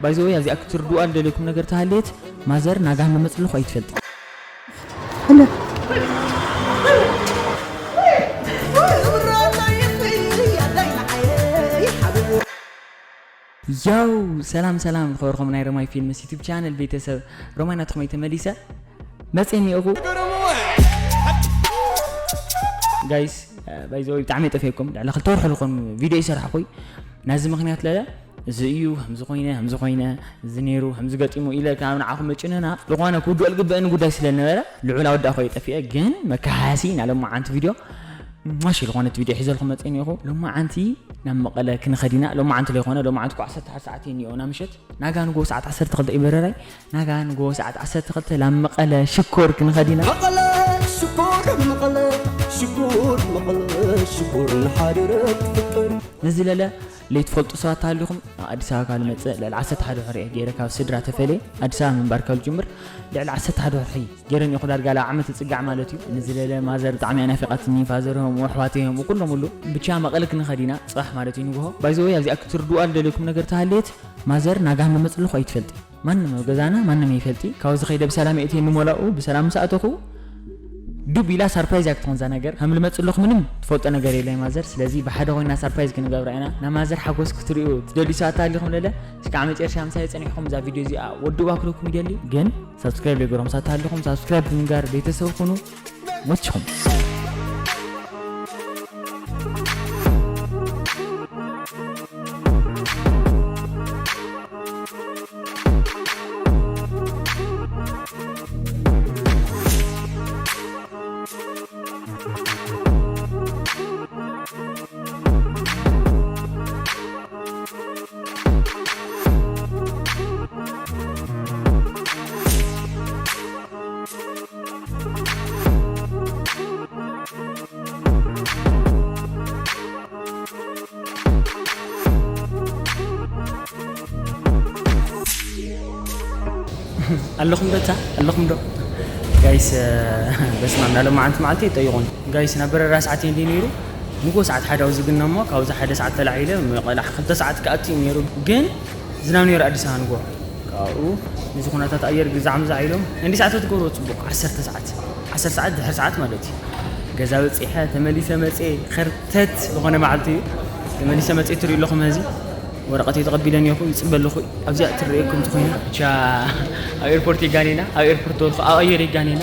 ባይዘወይ ኣብዚኣ ክትርድዋ ዝደለኩም ነገር ተሃልየት ማዘር ናጋ ንመፅልኹ ኣይትፈልጥ። ያው ሰላም ሰላም ዝኸበርኩም ናይ ረማይ ፊልምስ ዩቱብ ቻነል ቤተሰብ፣ ሮማይ ናትኹም ተመሊሰ መፅእ እኒኦኹ። ጋይስ ባይዘወይ ብጣዕሚ የጠፍየኩም፣ ልዕሊ ክልተ ወርሒ ዝኾን ቪድዮ ይሰርሐኹይ። ናዚ ምኽንያት ለለ እዚ እዩ ከምዚ ኮይነ ከምዚ ኮይነ እዚ ነይሩ ከምዚ ገጢሙ ኢለ ካብ ንዓኹም መጭነና ዝኾነ ክውድኦ ዝግበእኒ ጉዳይ ስለ ዝነበረ ልዑል ኣወዳእኹ የጠፍየ። ግን መከሓሲ ና ሎማዓንቲ ቪድዮ ማሽ ዝኾነት ቪድዮ ሒዘልኩም መፅእ እኒኦኹ። ሎማዓንቲ ናብ መቐለ ክንኸድ ኢና። ሎማዓንቲ ለይኮነ ሎማዓንቲ እኮ ዓሰርተ ሓደ ሰዓት እዩ እኒኦ ና ምሸት ናጋ ንጎ ሰዓት ዓሰርተ ክልተ እዩ በረራይ። ናጋ ንጎ ሰዓት ዓሰርተ ክልተ ናብ መቐለ ሽኮር ክንኸድ ኢና። መቐለ ሽኮር፣ መቐለ ሽኮር፣ መቐለ ሽኮር ንሓድረ ትፍቅር። ነዚ ለለ ለይትፈልጡ ሰባት ተሃሊኹም፣ ኣብ ኣዲስ ኣበባ ካብ ልመፅእ ልዕሊ ዓሰርተ ሓደ ወርሒ እየ ገይረ ካብ ስድራ ተፈልየ ኣዲስ ኣበባ ምንባር ካብ ልጅምር ልዕሊ ዓሰርተ ሓደ ወርሒ ገይረ እኒኹ። ዳርጋ ላብ ዓመት ዝፅጋዕ ማለት እዩ። ነዚ ለለ ማዘር ብጣዕሚ እያ ናፊቓትኒ፣ ፋዘር እዮም፣ ኣሕዋተይ እዮም፣ ኩሎም ሁሉ። ብቻ መቐለ ክንኸድ ኢና ፅባሕ ማለት እዩ ንግሆ። ባይዘወይ ኣብዚኣ ክትርድዋ ዝደለኩም ነገር ተሃልየት ማዘር ናጋ ንመፅልኹ ኣይትፈልጥ። ማንም ኣብ ገዛና ማንም ይፈልጢ። ካብዚ ከይደ ብሰላም የእትየኒ ሞላኡ ብሰላም ምስ ኣተኹ ዱብ ኢላ ሳርፕራይዝ እያ ክትኾን እዛ ነገር። ከም ልመፅእ ኣለኹ ምንም ትፈልጦ ነገር የለን ማዘር። ስለዚ ብሓደ ኮይና ሳርፕራይዝ ክንገብራ ኢና። ናይ ማዘር ሓጎስ ክትርእዩ ትደልዩ ሰባት ተሃሊኹም ለለ እስካዕ መጨረሻ ምሳይ ጸኒሕኩም እዛ ቪድዮ እዚኣ ወድዋ ክለኩም ይደሊ። ግን ሳብስክራይብ ዘይገበርኩም ሰባት ተሃሊኹም ሳብስክራይብ ብምግባር ቤተሰብ ኩኑ። መችኹም። ኣለኹም ዶ እታ? ኣለኹም ዶ? ጋይስ፣ በስመ ኣብ፣ ናሎም መዓንቲ መዓልቲ ይጠይቑን። ጋይስ፣ ናብ በረራ ሰዓት እንዲ ነይሩ፣ ንጎ ሰዓት ሓደ ኣብዚ ግን እሞ ካብዚ ሓደ ሰዓት ተላዒለ፣ መቐለ ክልተ ሰዓት ክኣቱ እዩ ነይሩ። ግን ዝናብ ነይሩ ኣዲስ ኣበባ ንጎ። ካብኡ ነዚ ኩነታት ኣየር ግዛዕ ምዛዕ ኢሎም፣ እንዲ ሰዓት ትገብሮ ጽቡቕ፣ ዓሰርተ ሰዓት፣ ዓሰርተ ሰዓት ድሕሪ ሰዓት ማለት እዩ። ገዛ በጺሐ፣ ተመሊሰ መጽኤ፣ ኸርተት ዝኾነ መዓልቲ እዩ። ተመሊሰ መጽኤ ትርእዩ ኣለኹም፣ ነዚ ወረቐተይ ተቐቢለ እኒኦኹ፣ ይጽበ ኣለኹ። ኣብዚኣ ትርእየኩም እንተኾይና፣ ብቻ ኣብ ኤርፖርት የጋኔና፣ ኣብ ኤርፖርት ተወልኩ፣ ኣብ ኣየር የጋኔና።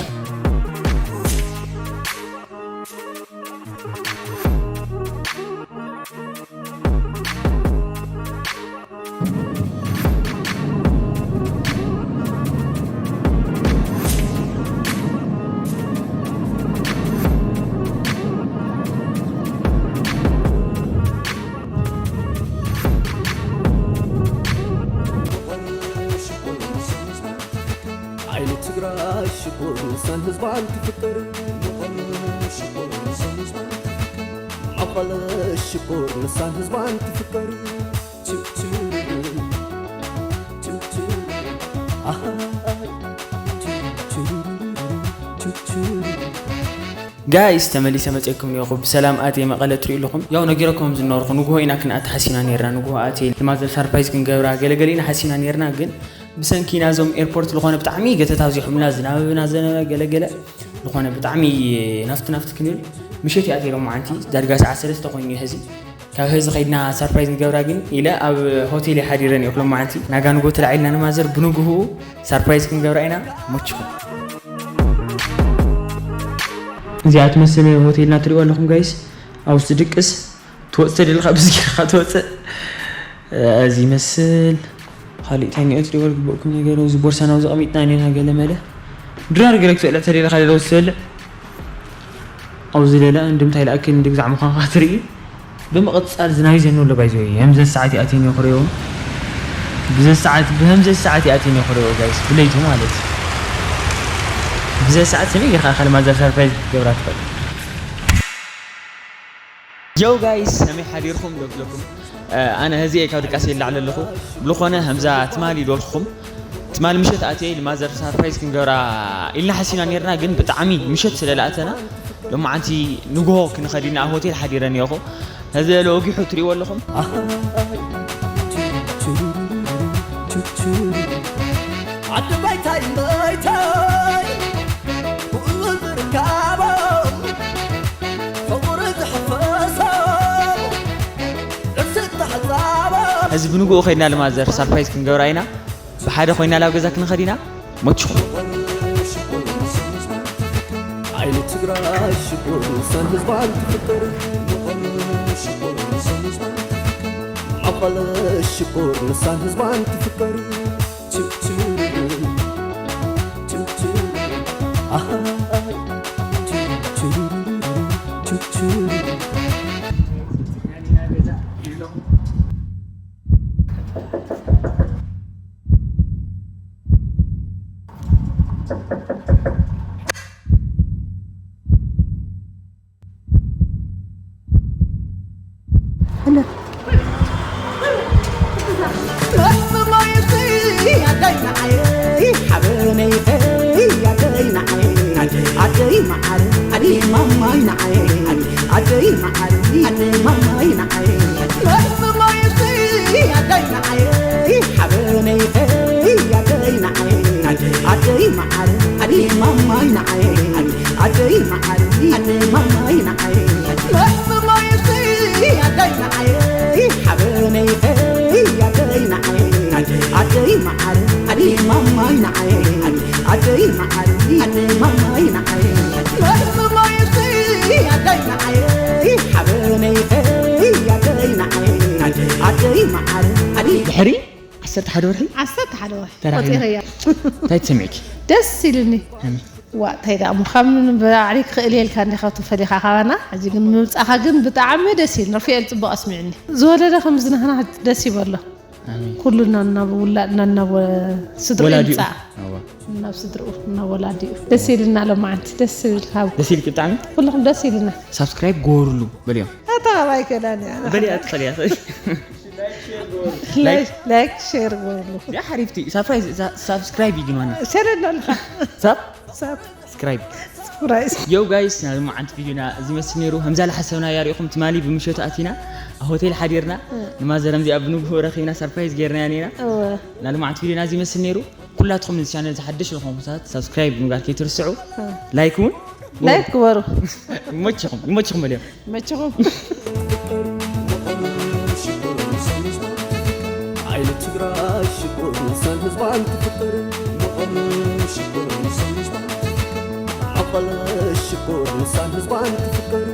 ዓይኒ ትግራይ ሽኮር ንሳን ህዝባን ትፍቅር። መቐለ ሽኮር ንሳን ህዝባን ትፍቅር። ችችሩ፣ ችችሩ፣ ኣሃይ፣ ችችሩ፣ ችችሩ። ጋይስ፣ ተመሊሰ መፅየኩም እኒኦኹ። ብሰላም ኣትየ መቐለ ትሪኡ ኣለኹም። ያው ነጊረኩም ዝነበርኩ ንግሆ ኢና ክንኣቲ ሓሲና ነይርና። ንግሆ ኣትየ ንማዘር ሳርፕራይዝ ክንገብራ ገለገለ ኢና ሓሲና ነይርና። ግን ብሰንኪ ናዞም ኤርፖርት ዝኾነ ብጣዕሚ ገተት ኣብዚሖምና፣ ዝናብ እናዘነበ ገለገለ ዝኾነ ብጣዕሚ ናፍቲ ናፍቲ ክንብል ምሸት እያ ኣትየ ሎማዓንቲ። ዳርጋ ሰዓት ሰለስተ ኮይኑ እዩ ሕዚ። ካብ ሕዚ ከይድና ሳርፕራይዝ ንገብራ ግን ኢለ ኣብ ሆቴል እየ ሓዲረ እኒኦ ሎማዓንቲ። ናጋ ንጎ ተላዒልና ንማዘር ብንግህኡ ሳርፕራይዝ ክንገብራ ኢና። ሞችኹም። እዚኣ ትመስል ሆቴልና ትሪእዋ ኣለኹም ጋይስ። ኣብ ውሽጢ ድቅስ ትወፅእ ተደለኻ ብዚ ጌርካ ትወፅእ። እዚ ይመስል። ካሊእ እንታይ እኒኦ ትሪእዎ ዝግበእኩም ነገር? እዚ ቦርሳ ናብዚ ኣቐሚጥና እኒና ገለ መለ። ድራር ገለ ክትበልዕ ተደሊኻ ገለ ውስድ ትበልዕ። ኣብዚ ሌላ እንድምታ ይልኣክል እንዲ ግዛዕ ምዃንካ ትርኢ። ብምቕጻል ዝናብ ይዘንብ ኣሎ ባይዘወይ። የምዘ ሰዓት ይኣትየኒ ክርእዮ። ብዘ ሰዓት፣ ብህምዘ ሰዓት ይኣትየኒ ክርእዮ ጋይስ። ብለይቱ ማለት። ብዘ ሰዓት ሰመይ ጌርካ ካልእ ማዘር ሰርፕራይዝ ክትገብራ ትኽእል? ዮው ጋይስ፣ ከመይ ሓዲርኩም ዶ ክብለኩም? እ፣ ኣነ ህዚ እየ ካብ ድቃስ ይላዕል ኣለኹ። ብልኾነ፣ ከምዛ ትማሊ ዶልኩም፣ ትማሊ ምሸት ኣትየ ንማዘር ሳርፕራይዝ ክንገብራ ኢልና ሓሲና ነርና፣ ግን ብጣዕሚ ምሸት ስለ ለኣተና፣ ሎማዓንቲ ንግሆ ክንኸድ ኢና ኣብ ሆቴል ሓዲረ ነይኹ። እዚ ለወጊሑ ትሪእዎ ኣለኹም። ዓዲ ባይታይ ባይታይ ብእሉል ምርካቦም ፍቕሪ ዝሕፈሶም ዕስት ተሕዛቦም እዚ ብንግኡ ከይድና ልማዘር ሳርፕራይዝ ክንገብራ ኢና። ብሓደ ኮይና ላብ ገዛ ክንኸድ ኢና። ሞችኹም። ዓይኒ ትግራይ ሽኮር ንሳን ህዝባን ትፍቅር መቐለ ሽኮር ንሳን ህዝባን ትፍቅር መቐለ ሽኮር ንሳን ህዝባን ትፍቅር ችብችብ ችብችብ ኣሃይ ችብችብ ችብችብ ድሕሪ ዓሰርተ ሓደ ወርሒ ዓሰርተ ሓደ ወርሒ ተራኺብና። ቆፂረያ እንታይ ትሰሚዕኪ? ደስ ኢልኒ ከመይ? ዋ እንታይ ደኣ ምዃኑ ንባዕሊ ክእል የልካ እንዲኻ ትፈሊኻ ካባና ሕጂ ግን ምምፃኻ ግን ብጣዕሚ ደስ ኢሉ ርፍኤል ፅቡቅ ኣስሚዕኒ ዝወለደ ከም ዝናህና ደስ ይበሎ ኣሜን። ኩሉ እናናብ ውላድና እናብ ስድሩ ወላዲኡ ይምፃእ ኣዋ። ናብ ስድርኡ እናብ ወላዲኡ ደስ ኢልና ለማዓንቲ ደስ ይብል ካብ ደስ ኢልኪ ብጣዕሚ። ኩልኹም ደስ ኢልና ሳብስክራይብ ጎርሉ በልዮም። ኣታ ካባይ ከዳን እያ በልያ ትኸልያ። ላይክ ሼር ጎርሉ ያ ሓሪፍቲ ሳብስክራይብ እዩ ግን ዋና ሸረዳልካ ሳብ ሳብ ስክራይብ ስፕራይስ ዮ ጋይስ ናይ ሎማዓንቲ ቪዲዮና እዚ መስል ነይሩ። ከምዛ ዝሓሰብና ያሪእኹም ትማሊ ብምሸቱ ኣቲና ኣብ ሆቴል ሓዲርና ንማዘረም እዚኣ ብንግሁ ረኺብና ሰርፕራይዝ ጌርናያ ነይና። እወ ናይ ሎማዓንቲ ቪዲዮና እዚ መስል ነይሩ። ኩላትኩም ነዚ ቻነል ዝሓደሽ ዝኾንኩም ሰባት ሳብስክራይብ ምግባር ከይትርስዑ። ላይክ እውን ላይክ ግበሩ ይመችኹም ይመችኹም በልዮም። መችኹም ዓይኒ ትግራይ ሽኮር ንሳን ህዝባን ትፍቅር መቐለ ሽኮር ንሳን ህዝባን ትፍቅር መቐለ ሽኮር ንሳን ህዝባን ትፍቅር